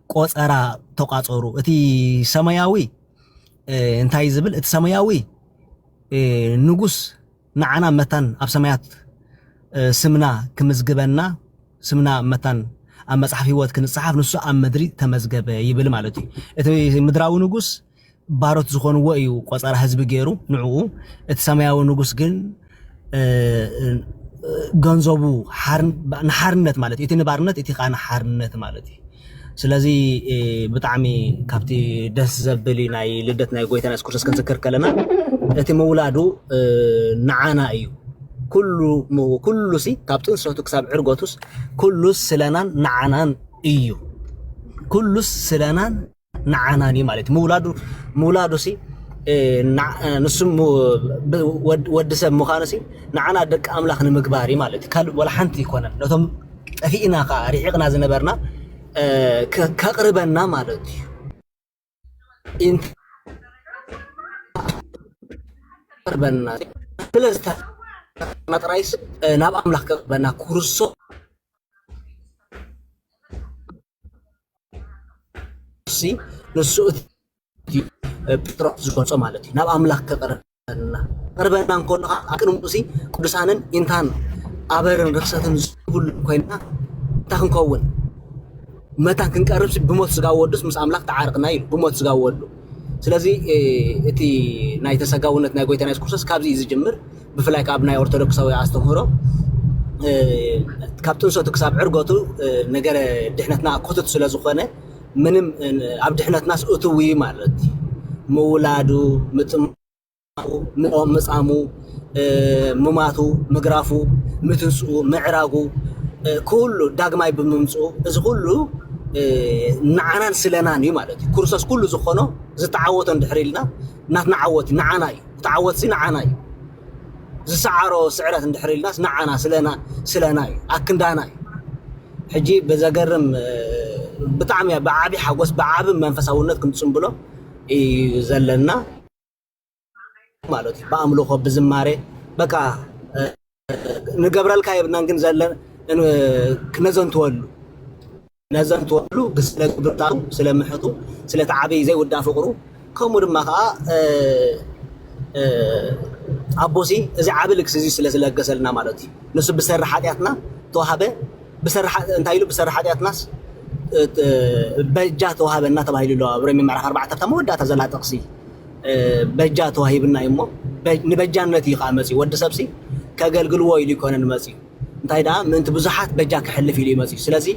ቆጸራ ተቋጸሩ። እቲ ሰማያዊ፣ እ፣ እንታይ ዝብል? እቲ ሰማያዊ፣ እ፣ ንጉስ ንዓና መታን ኣብ ሰማያት፣ እ፣ ስምና ክምዝግበና፣ ስምና መታን ኣብ መጽሓፍ ህይወት ክንጽሓፍ፣ ንሱ ኣብ ምድሪ ተመዝገበ ይብል ማለት እዩ። እቲ ምድራዊ ንጉስ ባሮት ዝኾንዎ እዩ ቆጸራ ህዝቢ ገይሩ ንዕኡ። እቲ ሰማያዊ ንጉስ ግን፣ እ፣ እ፣ ገንዘቡ ሓር-፣ ንሓርነት ማለት እዩ። እቲ ንባርነት፣ እቲ ኸኣ ንሓርነት ማለት እዩ። ስለዚ፣ እ፣ ብጣዕሚ ካብቲ ደስ ዘብል እዩ ናይ ልደት ናይ ጎይታና የሱስ ክርስቶስ ክንዝክር ከለና፣ እቲ ምውላዱ፣ እ፣ ንዓና እዩ። ኩሉ ም-፣ ኩሉሲ ካብ ጥንሰቱ ክሳብ ዕርገቱስ ኩሉስ ስለናን ንዓናን እዩ። ኩሉስ ስለናን ንዓናን እዩ ማለት እዩ። ምውላዱ፣ ምውላዱ ሲ፣ እ፣ ንዓ-፣ ንሱ ም-፣ ብ-፣ ወድ-፣ ወዲ ሰብ ምዃኑ ሲ ንዓና ደቂ ኣምላኽ ንምግባር እዩ ማለት እዩ። ካልእ ወላ ሓንቲ ኣይኮነን። ነቶም ጠፊእና ኸዓ ርሒቕና ዝነበርና፣ እ፣ ከ-፣ ከቕርበና ማለት እዩ። ኢንት-፣ ከቕርበና። ስለዚ ጥራይስ፣ እ፣ ናብ ኣምላኽ ከቕርበና ክርስቶስ ሲ ንሱ እቲ ጴጥሮስ ዝገልጾ ማለት እዩ። ናብ ኣምላኽ ከቕርበና፣ ቅርበና እንከሎ ኣብ ቅድሚኡ ሲ ቅዱሳንን ኢንታን ኣበርን ርኽሰትን ዝብሉ ኮይንና እንታይ ክንከውን? መታን ክንቀርብ ሲ ብሞት ስጋ ወዱስ ምስ ኣምላኽ ተዓርቕና ኢሉ ብሞት ስጋ ወዱ። ስለዚ እቲ ናይ ተሰጋውነት ናይ ጎይታና የሱስ ክርስቶስ ካብዚ እዩ ዝጅምር። ብፍላይ ካብ ናይ ኦርቶዶክሳዊ ኣስተምህሮ ካብ ጥንሰቱ ክሳብ ዕርገቱ ነገረ ድሕነትና ክቱት ስለ ዝኾነ፣ ምንም ኣብ ድሕነትናስ እትው እዩ ማለት እዩ። ምውላዱ፣ ምጥማቁ፣ ምጾ- ምጻሙ፣ ምማቱ፣ ምግራፉ፣ ምትንስኡ፣ ምዕራጉ፣ ኩሉ ዳግማይ ብምምፅኡ፣ እዚ ኩሉ ንዓናን ስለናን እዩ ማለት እዩ። ክርስቶስ ኩሉ ዝኾኖ ዝተዓወቶ እንድሕር ኢልና፣ ናትና ዓወት እዩ፣ ንዓና እዩ። እቲ ዓወትሲ ንዓና እዩ። ዝሰዓሮ ስዕረት እንድሕር ኢልናስ ንዓና ስለና ስለና እዩ፣ ኣክንዳና እዩ። ሕጂ ብዘገርም ብጣዕሚ ብዓቢ ሓጎስ ብዓቢ መንፈሳውነት ክንጽንብሎ እዩ ዘለና ማለት እዩ። ብኣምልኾ ብዝማሬ በቃ ንገብረልካ የብልናን፣ ግን ዘለ ክነዘንትወሉ ነዘንትወሉ ስለ ግብርታቱ፣ ስለ ምሕቱ፣ ስለቲ ዓብዪ ዘይውዳእ ፍቕሩ፣ ከምኡ ድማ ከዓ ኣቦሲ እዚ ዓቢ ልግሲ እዚ ስለ ዝለገሰልና ማለት እዩ። ንሱ ብሰሪ ሓጢኣትና ተዋህበ። ብሰሪ ሓ- እንታይ ኢሉ? ብሰሪ ሓጢኣትናስ በጃ ተዋህበና ተባሂሉ ኣሎ ኣብ ሮሜ ምዕራፍ ኣርባዕተ ኣብታ መወዳእታ ዘላ ጥቕሲ። በጃ ተዋሂብና እዩ እሞ፣ ንበጃነት እዩ ከዓ መፅዩ። ወዲ ሰብሲ ከገልግልዎ ኢሉ ይኮነን መፅዩ፣ እንታይ ደኣ ምእንቲ ብዙሓት በጃ ክሕልፍ ኢሉ ይመፅእ እዩ። ስለዚ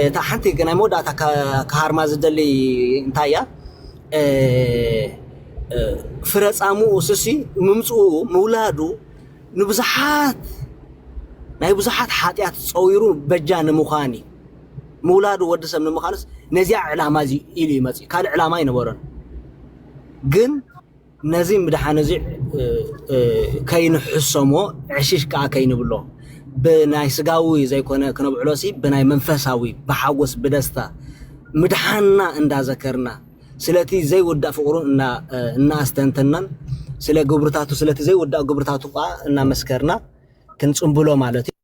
እታ ሓንቲ ናይ መወዳእታ ክሃርማ ዝደሊ እንታይ እያ? ፍረ ፃምኡ ስሲ ምምፅኡ ምውላዱ ንብዙሓት ናይ ብዙሓት ሓጢኣት ፀዊሩ በጃ ንምዃን እዩ። ምውላዱ ወዲ ሰብ ንምዃንስ ነዚኣ ዕላማ እዚ ኢሉ ይመፅእ፣ ካልእ ዕላማ ኣይነበሮን። ግን ነዚ ምድሓን እዚ ከይንሕሰሞ፣ ዕሽሽ ከኣ ከይንብሎ፣ ብናይ ስጋዊ ዘይኮነ ክነብዕሎ ሲ ብናይ መንፈሳዊ ብሓጎስ ብደስታ ምድሓንና እንዳዘከርና፣ ስለቲ ዘይውዳእ ፍቕሩ እናኣስተንተናን ስለ ግብርታቱ ስለቲ ዘይውዳእ ግብርታቱ ከኣ እናመስከርና ክንጽንብሎ ማለት እዩ።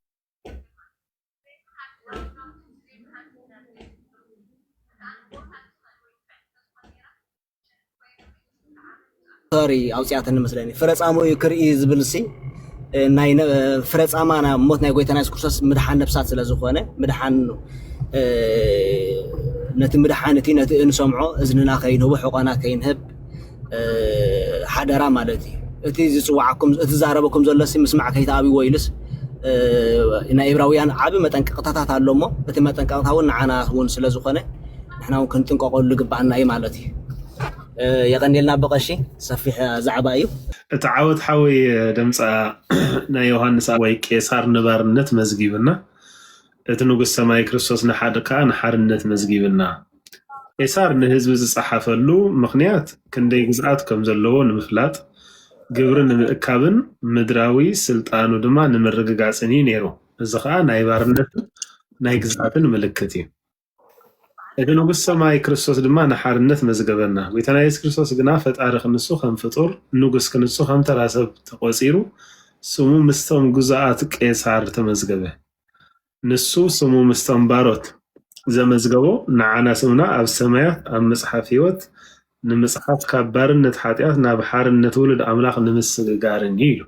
ሶሪ ኣውፅኣትኒ መስለኒ። ፍረ ፃምኡ እዩ ክርኢ ዝብል ሲ ናይ ፍረ ፃማ ሞት ናይ ጎይታና የሱስ ክርስቶስ ምድሓን ነብሳት ስለ ዝኾነ ምድሓን ነቲ ምድሓን እቲ ነቲ እንሰምዖ እዝንና ከይንህቦ ሕቆና ከይንህብ ሓደራ ማለት እዩ። እቲ ዝፅዋዓኩም እቲ ዝዛረበኩም ዘሎ ሲ ምስማዕ ከይትኣብይዎ ኢሉስ ናይ ኤብራውያን ዓቢ መጠንቀቕታታት ኣሎ እሞ እቲ መጠንቀቕታ እውን ንዓና እውን ስለ ዝኾነ ንሕና እውን ክንጥንቀቐሉ ግባኣና እዩ ማለት እዩ። የቐንየልና በቐሺ ሰፊሕ ዛዕባ እዩ። እቲ ዓወት ሓወይ ደምፃ ናይ ዮሃንስ ወይ ቄሳር ንባርነት መዝጊብና እቲ ንጉስ ሰማይ ክርስቶስ ንሓደ ከዓ ንሓርነት መዝጊብና። ቄሳር ንህዝቢ ዝፀሓፈሉ ምኽንያት ክንደይ ግዝኣት ከም ዘለዎ ንምፍላጥ፣ ግብሪ ንምእካብን ምድራዊ ስልጣኑ ድማ ንምርግጋፅን እዩ ነይሩ። እዚ ከዓ ናይ ባርነትን ናይ ግዝኣትን ምልክት እዩ። እቲ ንጉስ ሰማይ ክርስቶስ ድማ ንሓርነት መዝገበና። ጎይታና የሱስ ክርስቶስ ግና ፈጣሪ ክንሱ ከም ፍጡር፣ ንጉስ ክንሱ ከም ተራ ሰብ ተቆፂሩ፣ ስሙ ምስቶም ግዙኣት ቄሳር ተመዝገበ። ንሱ ስሙ ምስቶም ባሮት ዘመዝገቦ ንዓና ስምና ኣብ ሰማያት ኣብ መጽሓፍ ህይወት ንምጽሓፍ ካብ ባርነት ሓጢኣት ናብ ሓርነት ውሉድ ኣምላኽ ንምስግጋርን እዩ ኢሉ።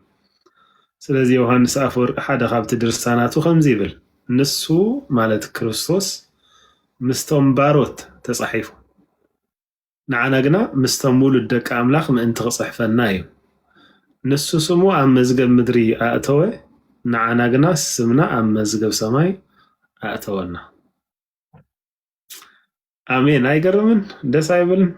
ስለዚ ዮሃንስ ኣፈወርቂ ሓደ ካብቲ ድርሳናቱ ከምዚ ይብል፣ ንሱ ማለት ክርስቶስ ምስቶም ባሮት ተጻሒፉ። ንዓና ግና ምስቶም ውሉድ ደቂ ኣምላኽ ምእንቲ ክጽሕፈና እዩ። ንሱ ስሙ ኣብ መዝገብ ምድሪ ኣእተወ፣ ንዓና ግና ስምና ኣብ መዝገብ ሰማይ ኣእተወና። ኣሜን። ኣይገርምን? ደስ ኣይብልን?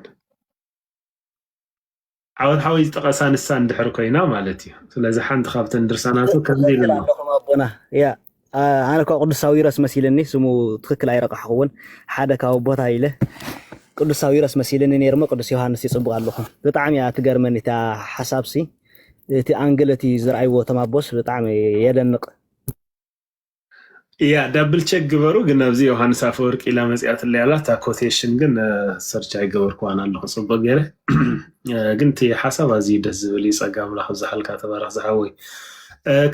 ዓወት ሓወይ ዝጠቐሳ ንሳ እንድሕር ኮይና ማለት እዩ። ስለዚ ሓንቲ ካብተን ድርሳናቱ ከምዚ ኢሉ ኣሎ። ኣለኹም ኣቦና። ያ ኣነ እኳ ቅዱስ ሳዊሮስ መሲልኒ፣ ስሙ ትኽክል ኣይረቃሕኩዎን። ሓደ ካብ ኣቦታ ኢለ ቅዱስ ሳዊሮስ መሲልኒ ነይርሞ ቅዱስ ዮሃንስ ይጽብቕ ኣለኹ። ብጣዕሚ እያ ትገርመኒ እታ ሓሳብሲ፣ እቲ ኣንግል እቲ ዝረኣይዎ ተማቦስ ብጣዕሚ የደንቕ። እያ ዳብል ቸክ ግበሩ። ግን ኣብዚ ዮሃንስ ኣፈወርቂ ኢላ መፅያትለይ ኣላ። እታ ኮቴሽን ግን ሰርች ኣይገበርኩዋን ኣለኹ ፅቡቅ ገይረ። ግን እቲ ሓሳብ ኣዝዩ ደስ ዝብል እዩ። ጸጋ ኣምላኽ ኣብዝሓልካ ተባረኽ ዝሓወይ።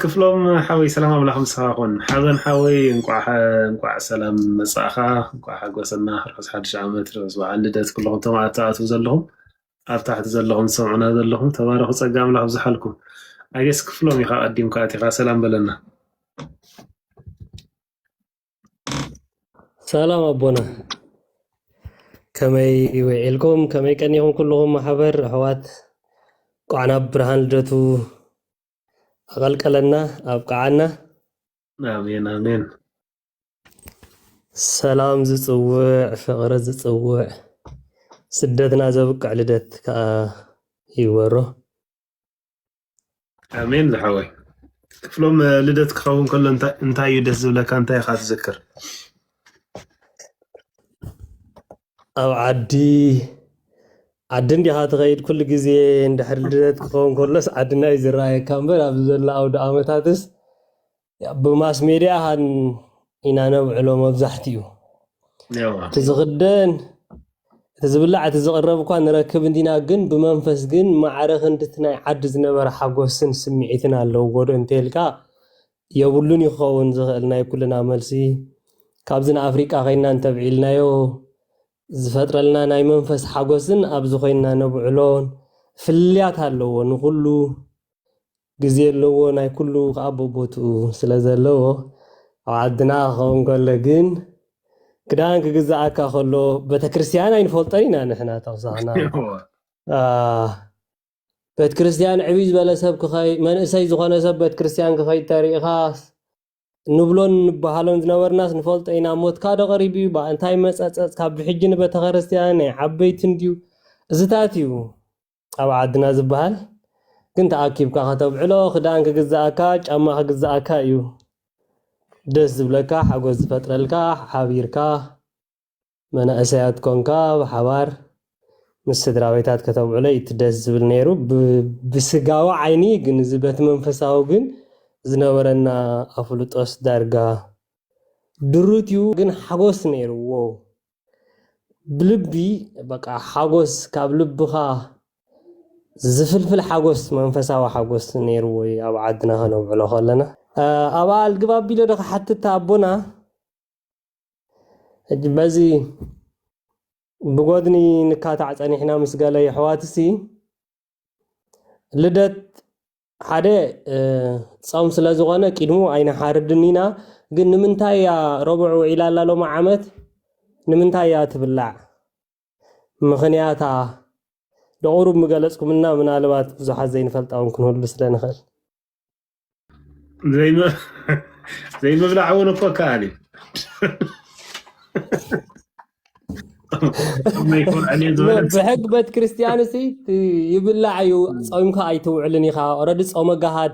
ክፍሎም ሓወይ ሰላም ኣምላኽ ምሳኻ ኩን። ሓበን ሓወይ እንቋዕ እንቋዕ ሰላም መጻእኻ፣ እንቋዕ ሓጎሰና። ርሑስ ሓድሽ ዓመት፣ ርሑስ በዓል ልደት ኩልኹም እቶም ኣተኣትው ዘለኹም፣ ኣብ ታሕቲ ዘለኹም ዝሰምዑና ዘለኹም ተባረኹ። ጸጋ ኣምላኽ ኣብዝሓልኩም። ኣጌስ ክፍሎም ኢኻ ቀዲምካ ኣቲኻ ሰላም በለና። ሰላም ኣቦና። ከመይ ውዒልኩም? ከመይ ቀኒኹም ኩልኹም ማሕበር ኣሕዋት? እንኳዕ ናብ ብርሃን ልደቱ ኣቐልቀለና ኣብቅዓና። ኣሜን ኣሜን። ሰላም ዝጽውዕ፣ ፍቕሪ ዝጽውዕ፣ ስደትና ዘብቅዕ ልደት ከኣ ይግበሮ። ኣሜን ዝሓወይ። ክፍሎም፣ ልደት ክኸውን ከሎ እንታይ እንታይ እዩ ደስ ዝብለካ? እንታይ ኢኻ ትዝክር? ኣብ ዓዲ ዓዲ እንዲኻ ትኸይድ ኩሉ ግዜ። እንድሕር ልደት ክኸውን ከሎስ ዓድና እዩ ዝረኣየካ እምበር ኣብዚ ዘሎ ኣውደ ኣመታትስ ብማስ ሜድያ ኢና ነብዕሎ መብዛሕትኡ። እቲ ዝኽደን እቲ ዝብላዕ እቲ ዝቕረብ እኳ ንረክብ እንዲና፣ ግን ብመንፈስ ግን ማዕረ ክንዲ እቲ ናይ ዓዲ ዝነበረ ሓጎስን ስምዒትን ኣለዎ ዶ እንተልካ የብሉን ይኸውን ዝኽእል ናይ ኩልና መልሲ። ካብዚ ንኣፍሪቃ ከይና እንተብዒልናዮ ዝፈጥረልና ናይ መንፈስ ሓጎስን ኣብዚ ኮይንና ነብዕሎን ፍልያት ኣለዎ። ንኩሉ ግዜ ኣለዎ፣ ናይ ኩሉ ከዓ በቦትኡ ስለ ዘለዎ ኣብ ዓድና ክኸውን ከሎ ግን ክዳን ክግዛኣካ ከሎ ቤተክርስትያን ኣይንፈልጦን ኢና ንሕና ተወሳኽና። ቤተክርስትያን ዕብይ ዝበለ ሰብ ክኸይ መንእሰይ ዝኾነ ሰብ ቤተክርስትያን ክኸይድ ተሪኢኻስ ንብሎን ንበሃሎን ዝነበርናስ ንፈልጦ ኢና። ሞትካ ዶ ቀሪቡ እዩ? ባ እንታይ መጸጸጽ ካብ ብሕጂ ንቤተክርስትያን ናይ ዓበይቲ እንድዩ። እዝታት እዩ ኣብ ዓድና ዝበሃል። ግን ተኣኪብካ ከተብዕሎ ክዳን ክግዛኣካ ጫማ ክግዛኣካ እዩ። ደስ ዝብለካ ሓጎስ ዝፈጥረልካ ሓቢርካ መናእሰያት ኮንካ ብሓባር ምስ ስድራ ቤታት ከተብዕሎ እቲ ደስ ዝብል ነይሩ። ብ- ብስጋዊ ዓይኒ ግን እዚ በቲ መንፈሳዊ ግን ዝነበረና ኣፍልጦስ ዳርጋ ድሩት እዩ። ግን ሓጎስ ነይርዎ። ብልቢ በቃ ሓጎስ ካብ ልብኻ ዝፍልፍል ሓጎስ መንፈሳዊ ሓጎስ ነይርዎ እዩ ኣብ ዓድና ከነብዕሎ ከለና። እ፣ ኣብ ኣልግባብ ቢሎ ዶ ክሓትት ኣቦና ሕጂ በዚ ብጎድኒ ንካታዕ ጸኒሕና ምስ ገለ የሕዋትሲ ልደት ሓደ እ፣ ጾም ስለ ዝኾነ ቂድሙ ኣይንሓርድን ኢና። ግን ንምንታይ እያ ረቡዕ ውዒላ ኣላ ሎሚ ዓመት? ንምንታይ እያ ትብላዕ? ምኽንያታ ደቑሩብ ምገለጽኩምና ምናልባት ብዙሓት ዘይንፈልጣ እውን ክንህሉ ስለ ንኽእል። ዘይመ- ዘይምብላዕ እውን እኮ ከኣል እዩ። ከመይ ይኮን ዕልየት ዝበለት? ብሕግ ቤተ ክርስቲያን ሲ ይብላዕ እዩ። ጾምካ ኣይትውዕልን ኢኻ። ኦረዲ ጾመ ገሃድ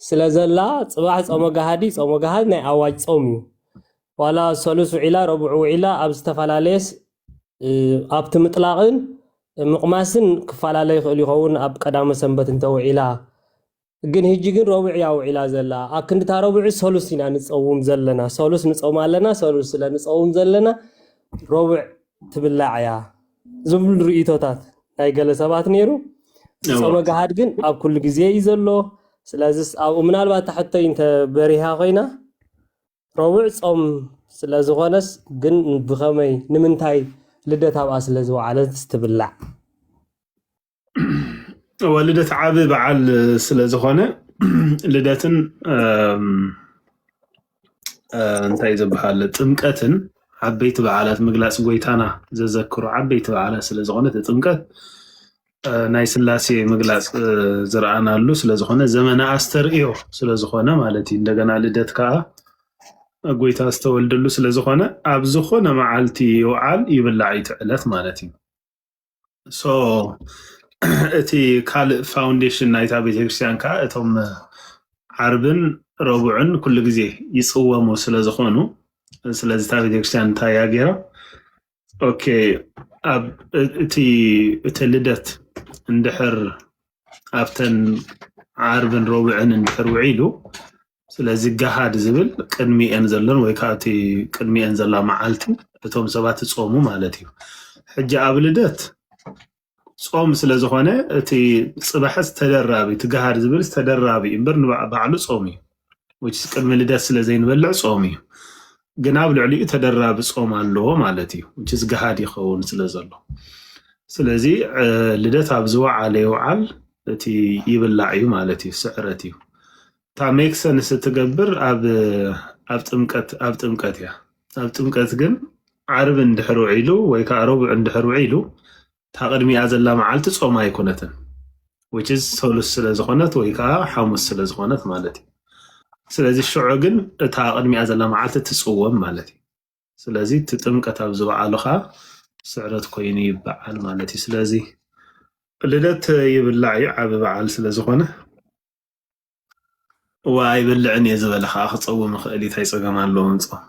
ስለ ዘላ ጽባሕ ጾመ ገሃድ እዩ። ጾመ ገሃድ ናይ ኣዋጅ ጾም እዩ። ዋላ ሰሉስ ውዒላ ረቡዕ ውዒላ ኣብ ዝተፈላለየስ እ፣ ኣብቲ ምጥላቕን ምቕማስን ክፈላለ ይኽእል ይኸውን ኣብ ቀዳመ ሰንበት እንተውዒላ። ግን ህጂ ግን ረቡዕ እያ ውዒላ ዘላ። ኣክንድታ ረቡዕ ሰሉስ ኢና ንጸውም ዘለና። ሰሉስ ንጸውም ኣለና። ሰሉስ ስለ ንጸውም ዘለና ረቡዕ ትብላዕ እያ ዝብሉ ርእይቶታት ናይ ገለ ሰባት ነይሩ። ጾመ ገሃድ ግን ኣብ ኩሉ ግዜ እዩ ዘሎ። ስለዚስ ኣብኡ ምናልባት ታሕቶይ እንተ በሪሃ ኮይና ረቡዕ ጾም ስለ ዝኾነስ ግን ብኸመይ ንምንታይ ልደት ኣብኣ ስለ ዝወዓለት ትብላዕ? እወ ልደት ዓቢ በዓል ስለ ዝኾነ ልደትን እም፣ እ፣ እንታይ ዝበሃል ጥምቀትን ዓበይቲ በዓላት ምግላጽ ጎይታና ዘዘክሩ ዓበይቲ በዓላት ስለ ዝኾነ እቲ ጥምቀት እ፣ ናይ ስላሴ ምግላጽ እ፣ ዝረኣናሉ ስለ ዝኾነ ዘመነ ኣስተርእዮ ስለ ዝኾነ ማለት እዩ። እንደገና ልደት ከዓ ጎይታ ዝተወልደሉ ስለ ዝኾነ ኣብ ዝኾነ መዓልቲ ይውዓል ይብላዕ እዩ እቲ ዕለት ማለት እዩ። ሶ እቲ ካልእ ፋውንዴሽን ናይታ ቤተክርስትያን ከዓ እቶም ዓርብን ረቡዕን ኩሉ ግዜ ይፅወሙ ስለ ዝኾኑ ስለዚ እታ ቤተክርስትያን እንታይ እያ ገይራ ኦኬ ኣብ እቲ እቲ ልደት እንድሕር ኣብተን ዓርብን ረቡዕን እንድሕር ውዒሉ ስለዚ ገሃድ ዝብል ቅድሚኤን ዘሎን ወይ ከዓ እቲ ቅድሚኤን ዘላ መዓልቲ እቶም ሰባት ይጾሙ ማለት እዩ። ሕጂ ኣብ ልደት ጾም ስለ ዝኾነ እቲ ጽባሕስ ተደራቢ እቲ ገሃድ ዝብል ተደራቢ እምበር ንባዕ- ባዕሉ ጾም እዩ። Which is ቅድሚ ልደት ስለ ዘይንበልዕ ጾም እዩ። ግን ኣብ ልዕሊኡ ተደራቢ ጾም ኣለዎ ማለት እዩ። Which is ገሃድ ይኸውን ስለ ዘሎ ስለዚ እ፣ ልደት ኣብ ዝወዓለ ይውዓል እቲ ይብላዕ እዩ ማለት እዩ። ስዕረት እዩ። እታ make sense እትገብር ኣብ ኣብ ጥምቀት ኣብ ጥምቀት እያ። ኣብ ጥምቀት ግን ዓርቢ እንድሕር ውዒሉ ወይ ከዓ ረቡዕ እንድሕር ውዒሉ፣ እታ ቅድሚኣ ዘላ መዓልቲ ጾም ኣይኮነትን። Which is ሰሉስ ስለ ዝኾነት ወይ ከዓ ሓሙስ ስለ ዝኾነት ማለት እዩ። ስለዚ ሽዑ ግን እታ ቅድሚኣ ዘላ መዓልቲ ትጽወም ማለት እዩ። ስለዚ እቲ ጥምቀት ኣብ ዝበዓሉ ከዓ ስዕረት ኮይኑ ይበዓል ማለት እዩ። ስለዚ ልደት ይብላዕ እዩ፣ ዓቢ በዓል ስለ ዝኾነ። እዋ ኣይበልዕን እየ ዝበለ ከዓ ክጸውም ይኽእል እዩ። እንታይ ጸገም ኣለዎ ምጾም?